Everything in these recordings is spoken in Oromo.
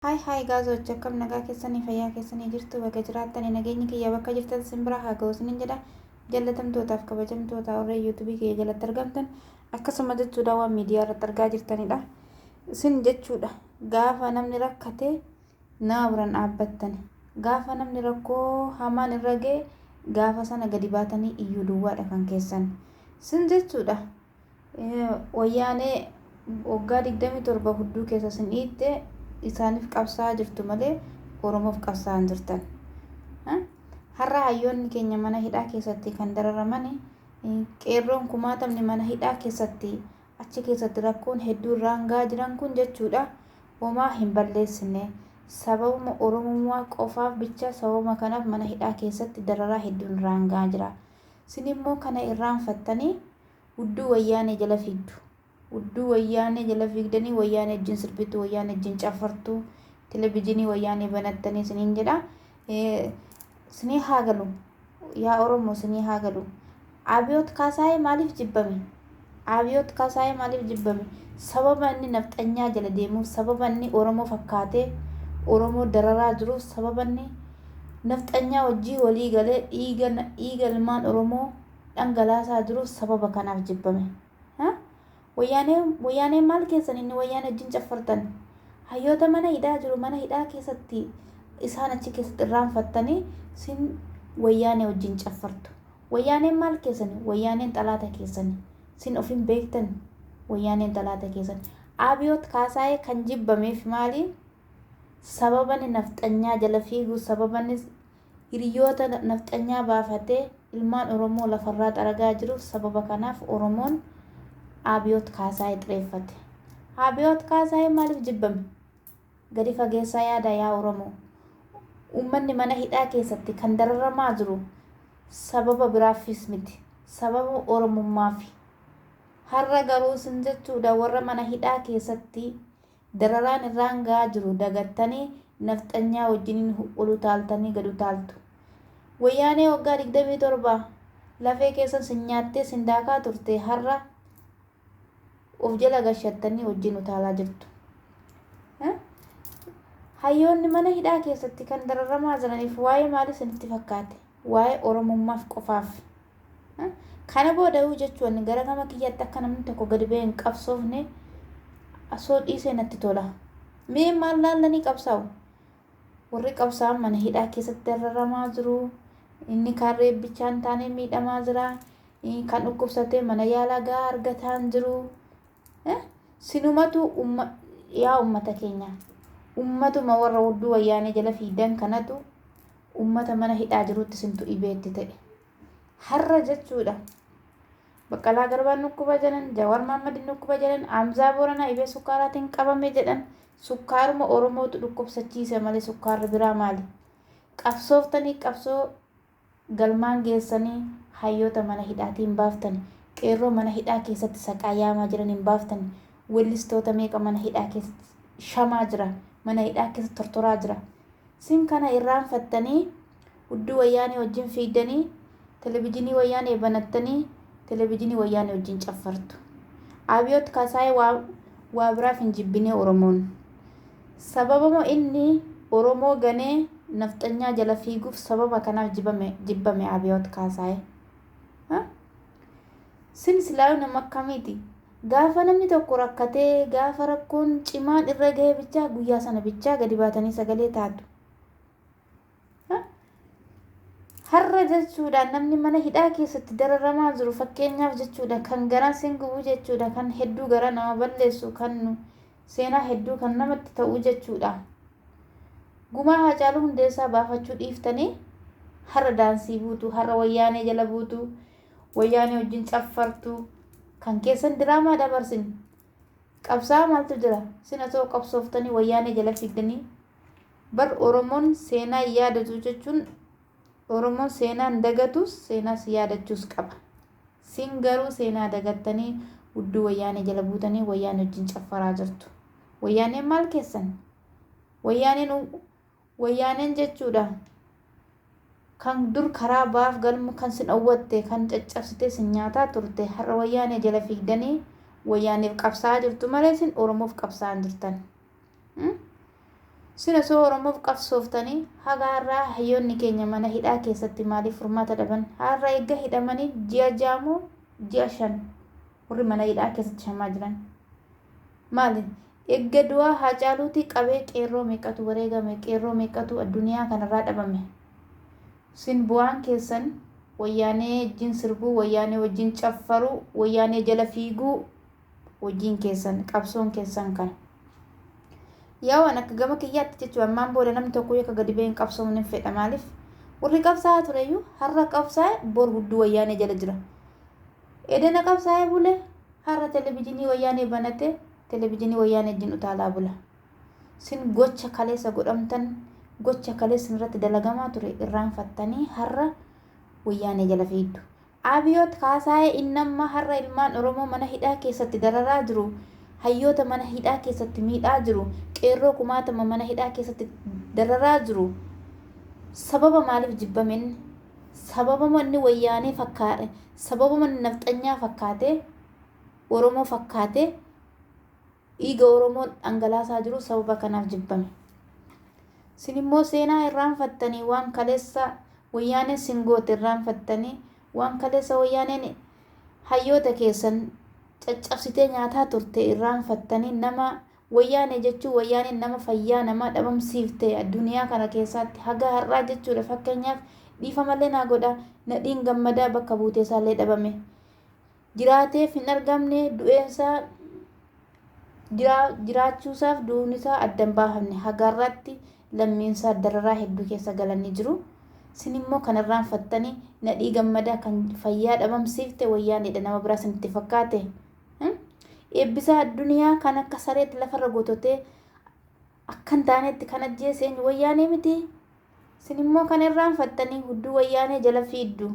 Haay haay gaazochi akkam nagaa keessanii fayyaa keessanii jirtu baga jiraattanii nageenyi kiyya bakka jirtan sin bira haa ga'u isiniin jedha. Jallatamtootaaf kabajamtoota warra yuutuubii kiyya jalatti argamtan akkasuma jechuudha waan miidiyaa irratti argaa jirtanidha. Isin jechuudha gaafa namni rakkate nama biran dhaabbattani. Gaafa namni rakkoo hamaan irra ga'e gaafa sana gadi baatanii iyyuu duwwaadha kan keessan. Isin jechuudha Wayyaanee waggaa 27 hudduu keessa isin dhiitte isaaniif qabsaa'aa jirtu malee Oromoof qabsaa'aa hin jirtan. Har'a hayyoonni keenya mana hidhaa keessatti kan dararamani qeerroon kumaatamni mana hidhaa keessatti achi keessatti rakkoon hedduu irraan gahaa jiran kun jechuudha homaa hin balleessine sababuma Oromummaa qofaaf bicha sababuma kanaaf mana hidhaa keessatti dararaa hedduun irraan gahaa jira. Sin immoo kana irraanfattanii Hudduu wayyaanee jala fiigdu. Hudduu wayyaanee jala fiigdanii wayyaanee wajjin sirbitu, wayyaanee wajjin cafartu, televizyiinii wayyaanee banattanii isiniin jedha. Isinii haa galu. Yaa Oromoo isinii haa galu. Abiyoot Kaasaayee maaliif jibbame? Abiyoot Kaasaayee maaliif jibbame? Sababa inni nafxanyaa jala deemuuf, sababa inni Oromoo fakkaatee Oromoo dararaa jiruuf, sababa inni nafxanyaa wajjii walii galee dhiiga dhiiga ilmaan Oromoo dhangalaasaa jiruuf sababa kanaaf jibbame. Ha? Wayyaanee wayyaaneen maal keessan inni wayyaanee wajjin caffartan? Hayyoota mana hidhaa jiru mana hidhaa keessatti isaan achi keessatti irraanfattanii sin wayyaanee wajjin caffartu. Wayyaaneen maal keessani? Wayyaaneen xalaata keessani. Sin of hin beektan wayyaaneen xalaata keessani. Abiyoot Kaasaayee kan jibbameef maali? Sababani nafxanyaa jala fiigu sababani Hiriyoota nafxanyaa baafatee ilmaan Oromoo lafarraa xaragaa jiruuf sababa kanaaf Oromoon Abiyoot Kaasaayee xireeffate. Abiyoot Kaasaayee maaliif jibbame? Gadi fageessaa yaadaa yaa Oromoo. Uummanni mana hidhaa keessatti kan dararamaa jiru sababa biraafis miti. Sababa Oromummaafi. Har'a garuu isin jechuudha warra mana hidhaa keessatti Dararaan irraan gahaa jiru dagattanii nafxanyaa wajjiniin ol utaaltanii gad utaaltu. Wayyaanee waggaa 27 lafee keessan sin nyaattee sin daakaa turte har'a of jala gashattanii wajjin utaalaa jirtu. Hayyoonni mana hidhaa keessatti kan dararamaa jiraniif waa'ee maalii isinitti fakkaate? Waa'ee Oromummaaf qofaaf. Kana booda jechuun gara gama kiyyaatti akka namni tokko gadi ba'ee hin qabsoofne osoo dhiisee natti tola. Mee maal laallanii qabsaa'u? Warri qabsaa'an mana hidhaa keessatti dararamaa jiru. Inni kaan reebbichaa hin taane miidhamaa jira. Kan dhukkubsatee mana yaalaa gahaa argataa hin jiru. Sinumatu yaa ummata keenya ummatuma warra hudduu wayyaanee jala fiidan kanatu ummata mana hidhaa jirutti sintu dhibeetti ta'e. Har'a jechuudha. Baqqalaa Garbaan dhukkuba jedhan, Jawaar Mahammad dhukkuba jedhan, Hamzaa Booranaa dhibee sukkaaraatiin qabame jedhan. Sukkaaruma Oromootu dhukkubsachiise malee sukkaarri biraa maali? Qabsooftanii qabsoo galmaan geessanii hayyoota mana hidhaatii hin baaftani. Qeerroo mana hidhaa keessatti saqaayyaamaa jiran hin baaftani. Wellistoota meeqa mana hidhaa keessatti shamaa jira. Mana hidhaa keessatti tortoraa jira. Sin kana irraanfattanii hudduu wayyaanee wajjin fiigdanii televijinii wayyaanee banattanii televijinii wayyaanee wajjin caffartu. Abiyoot Kaasaayee waa, waa biraaf hin jibbinee Oromoon. Sababama inni Oromoo ganee nafxanyaa jala fiiguuf sababa kanaaf jibame, jibbame Abiyoot Kaasaayee. Ha? Sin silaayuu nama akkamiiti? Gaafa namni tokko rakkatee gaafa rakkoon cimaan irra ga'e bichaa guyyaa sana bichaa gadi baatanii sagalee taatu. Har'a jechuudha namni mana hidhaa keessatti dararamaa jiru fakkeenyaaf jechuudha kan garaa sin gubu jechuudha kan hedduu garaa nama balleessu kan seenaa hedduu kan namatti ta'u jechuudha. Gumaa Haacaaluu Hundeessaa baafachuu dhiiftanii har'a daansii buutu har'a wayyaanee jala buutu wayyaanee wajjin caffartu kan keessan diraamaa dabarsin qabsaa maaltu jira sin osoo qabsooftanii wayyaanee jala fiigdanii Bar Oromoon seenaa hin yaadatu jechuun Oromoon seenaa hin dagatus seenaas yaadachuus qaba. Sin garuu seenaa dagattanii hudduu wayyaanee jala buutanii wayyaanee wajjin caffaraa jirtu. Wayyaaneen maal keessan? Wayyaaneen wayyaaneen jechuudha. Kan dur karaa baaf galmu kan sin owwatte kan caccabsitee sin nyaataa turte har'a wayyaanee jala fiigdanii wayyaaneef qabsaa'aa jirtu malee sin Oromoof qabsaa'aa hin jirtan. Sin osoo Oromoof qabsooftanii haga har'aa hayyoonni keenya mana hidhaa keessatti maaliif furmaata dhaban? Har'a eegga hidhamanii ji'a 6 moo ji'a 5 warri mana hidhaa keessatti shamaa jiran. Maali? Eegga du'aa Haacaaluutii qabee qeerroo meeqatu wareegame? Qeerroo meeqatu addunyaa kanarraa dhabame? Sin bu'aan keessan Wayyaanee wajjin sirbuu, Wayyaanee wajjin caffaruu, Wayyaanee jala fiiguu hojiin keessan, qabsoon keessan kana. Yaa waan akka gama kiyyaatti jechuun ammaan booda namni tokko akka gadi ba'ee hin qabsoomne hin fedha. Maaliif? Warri qabsaa'aa tureyyuu har'a qabsaa'e bor hudduu Wayyaanee jala jira. Edana qabsaa'ee bule har'a televizyiinii Wayyaanee banatee televizyiinii Wayyaanee wajjin utaalaa bula. Sin gocha kaleessa godhamtan, gocha kaleessa irratti dalagamaa ture irraanfattanii har'a Wayyaanee jala fiiddu. Abiyoot Kaasaayee inni amma har'a ilmaan Oromoo mana hidhaa keessatti dararaa jiru, hayyoota mana hidhaa keessatti miidhaa jiru, qeerroo kumaatama mana hidhaa keessatti dararaa jiru. Sababa maaliif jibbame inni? Sababuma inni Wayyaanee fakkaate, sababuma inni nafxanyaa fakkaatee, Oromoo fakkaatee dhiiga Oromoo dhangalaasaa jiru sababa kanaaf jibbame. Sin immoo seenaa irraanfattanii, waan kaleessa Wayyaaneen sin goote irraanfattanii, waan kaleessa Wayyaaneen hayyoota keessan caccabsitee nyaataa turte irraanfattanii, nama Wayyaanee jechuun Wayyaaneen nama fayyaa namaa dhabamsiifte addunyaa kana keessaatti haga har'aa jechuudha. Fakkeenyaaf, dhiifamallee naa godha, Nadhiin Gammadaa bakka buutee isaallee dhabame. Jiraateef hin argamne, du'eensaa jiraachuusaaf du'uun isaa adda hin baafamne. Haga har'aatti lammiinsaa dararaa hedduu keessa galanii jiru. Sin immoo kan irraanfattanii Nadhii Gammadaa kan fayyaa dhabamsiifte Wayyaaneedha, nama biraa sinitti fakkaate. Eebbisaa Addunyaa kan akka sareetti lafarra gototee akka hin taanetti kan ajjeese eenyu? Wayyaanee miti? Sin immoo kan irraanfattanii hudduu Wayyaanee jala fiiddu.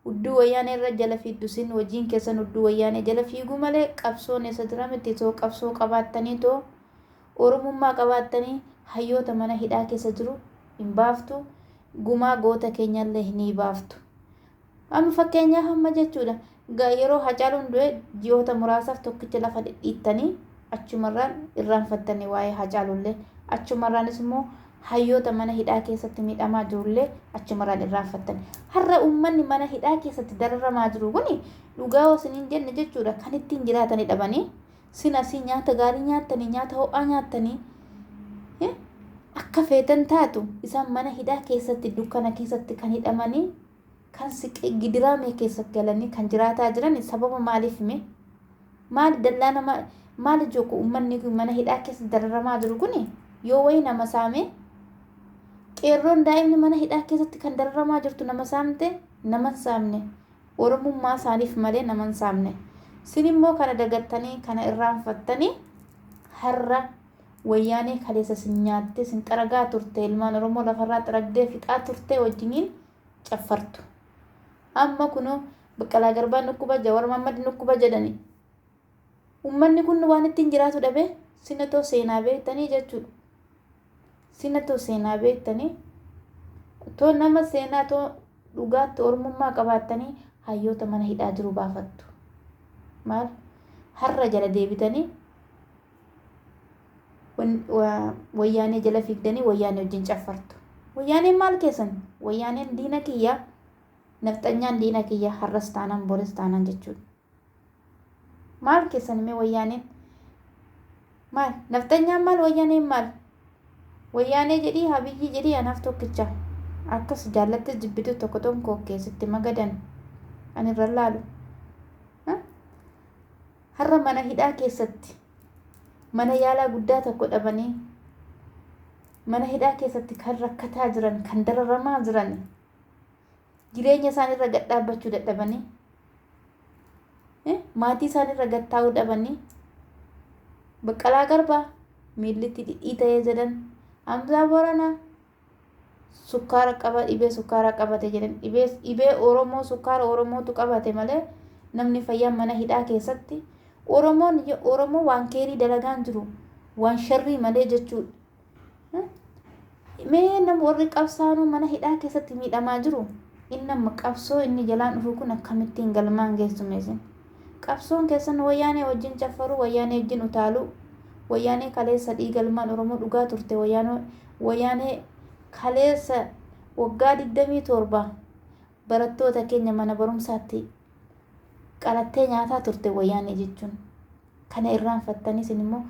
Hudduu Wayyaanee irra jala fiiddu. Sin hojiin keessan hudduu Wayyaanee jala fiiguu malee qabsoon eessa jira miti. Too qabsoo qabaattanii, too Oromummaa qabaattanii, hayyoota mana hidhaa keessa jiru hin baaftu, gumaa goota keenyallee ni baaftu. Amma fakkeenyaaf amma jechuudha, yeroo Hacaaluun du'e ji'oota muraasaaf tokkicha lafa dhidhiittanii achumarraan irraanfattanii waa'ee Hacaaluullee, achumarraanis immoo hayyoota mana hidhaa keessatti miidhamaa jirullee achumarraan irraanfattan. Har'a uummanni mana hidhaa keessatti dararamaa jiru kuni dhugaa osiniin jenne jechuudha, kan ittiin jiraatanii dhabanii, sin asii nyaata gaarii nyaattanii, nyaata ho'aa nyaattanii akka feetan taatu, isaan mana hidhaa keessatti dukkana keessatti kan hidhamanii, kan siqee gidiraamee keessa galanii kan jiraataa jiran sababa maaliif hime? Maali dallaa nama maali joku? Uummanni kun mana hidhaa keessa dararamaa jiru kuni yoo wayi nama saame, qeerroon daa'imni mana hidhaa keessatti kan dararamaa jirtu nama saamte? Nama hin saamne. Oromummaa isaaniif malee nama hin saamne. Sin immoo kana dagattanii, kana irraanfattanii, har'a Wayyaanee kaleessa sin nyaattee sin xaragaa turte, ilmaan Oromoo lafarraa xaragdee fixaa turte wajjiniin caffartu. Amma kunoo Baqqalaa Garbaan dhukkuba, Jawar Mahammad dhukkuba jedhani. Uummanni kun waan ittiin jiraatu dhabe. Sinatoo seenaa beektanii jechuudha. Sinatoo seenaa beektanii, too nama seenaa, too dhugaatti Oromummaa qabaattanii hayyoota mana hidhaa jiru baafattu. Maal har'a jala deebitanii Wayyaanee jala fiigdanii Wayyaanee wajjin caffartu? Wayyaaneen maal keessan? Wayyaaneen diina kiyyaa, nafxanyaan diina kiyyaa, har'as taanaan boris taanaan jechuudha. Maal keessan mee Wayyaaneen? Maal? Nafxanyaan maal? Wayyaaneen maal? Wayyaanee jedhii, Habiyyii jedhii, anaaf tokkicha. Akkas jaallattes jibbitu tokko tokko keessatti magadan ani irra laalu. Har'a mana hidhaa keessatti mana yaalaa guddaa tokko dhabanii mana hidhaa keessatti kan rakkataa jiran, kan dararamaa jiran, jireenya isaaniirra gad dhaabbachuu dadhabanii, maatii isaaniirra gad taa'uu dhabanii, Baqqalaa Garbaa miillitti dhidhii ta'ee jedhan, Hamzaa Booranaa sukkaara qaba, dhibee sukkaaraa qabate jedhan. Dhibee Oromoo, sukkaara Oromootu qabate malee namni fayyaan mana hidhaa keessatti Oromoon Oromoo waan keerii dalagaan jiru waan sharrii malee jechuudha. Mee nama warri qabsaanuu mana hidhaa keessatti miidhamaa jiru, inni amma qabsoo inni jalaan dhufu kun akkamittiin galmaan geessume isin? Qabsoon keessan Wayyaanee wajjin caffaruu, Wayyaanee wajjin utaaluu, Wayyaanee kaleessa dhiiga ilmaan Oromoo dhugaa turte, Wayyaanee Wayyaanee kaleessa waggaa 27 barattoota keenya mana barumsaatti qalattee nyaataa turte wayyaanee jechuun. Kana irraanfattanii isin immoo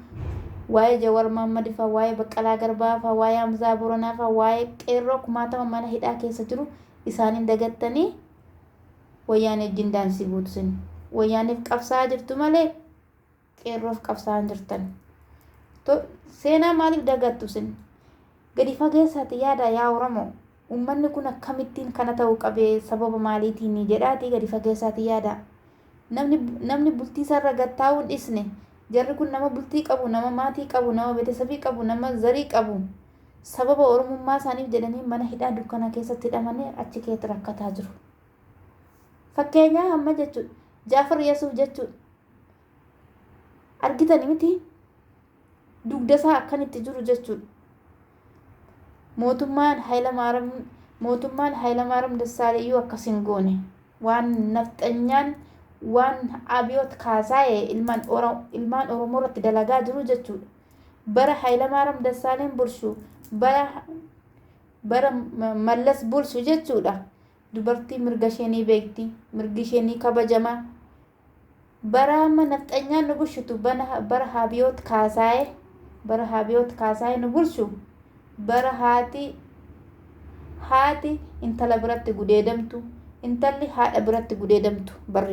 waa'ee Jawar Mohammad fa'aa, waa'ee Baqqalaa Garbaa fa'aa, waa'ee Hamzaa Boranaa fa'aa, waa'ee qeerroo kumaatama mana hidhaa keessa jiru isaaniin dagattanii wayyaanee wajjin daansii guutu isin. Wayyaaneef qabsaa'aa jirtu malee qeerroof qabsaa'aa hin jirtan. Seenaa maaliif dagattu isin? Gadi fageessaati yaada yaa Oromoo. Uummanni kun akkamittiin kana ta'uu qabee, sababa maaliitiin jedhaatii gadi fageessaati yaada. Namni bultii isaarra gad taa'uu hin dhisne. Jarri kun nama bultii qabu, nama maatii qabu, nama betesabii qabu, nama zarii qabu. Sababa Oromummaa isaaniif jedhanii mana hidhaa dukkanaa keessatti hidhamanii achi keessatti rakkataa jiru. Fakkeenyaa amma jechuudha. Jaafar Yesuuf jechuudha. Argitani miti, dugda isaa akkanitti jiru jechuudha. Mootummaan Hayilamaariyaam Dassaaleyyuu akkas hin goone. Waan nafxanyaan, waan Abiyoot Kaasaayee ilmaan Oromoo irratti dalagaa jiru jechuudha. Bara Hayilamaariyaam Dassaaleen bulchu, bara Mallas bulchu jechuudha. Dubartii mirga ishee ni beekti, mirgi ishee ni kabajama. Bara amma nafxanyaan nu bulchitu, bara Abiyoot Kaasaayee nu bulchu, bara haati intala biratti gudeedamtu, intalli haadha biratti gudeedamtu barri.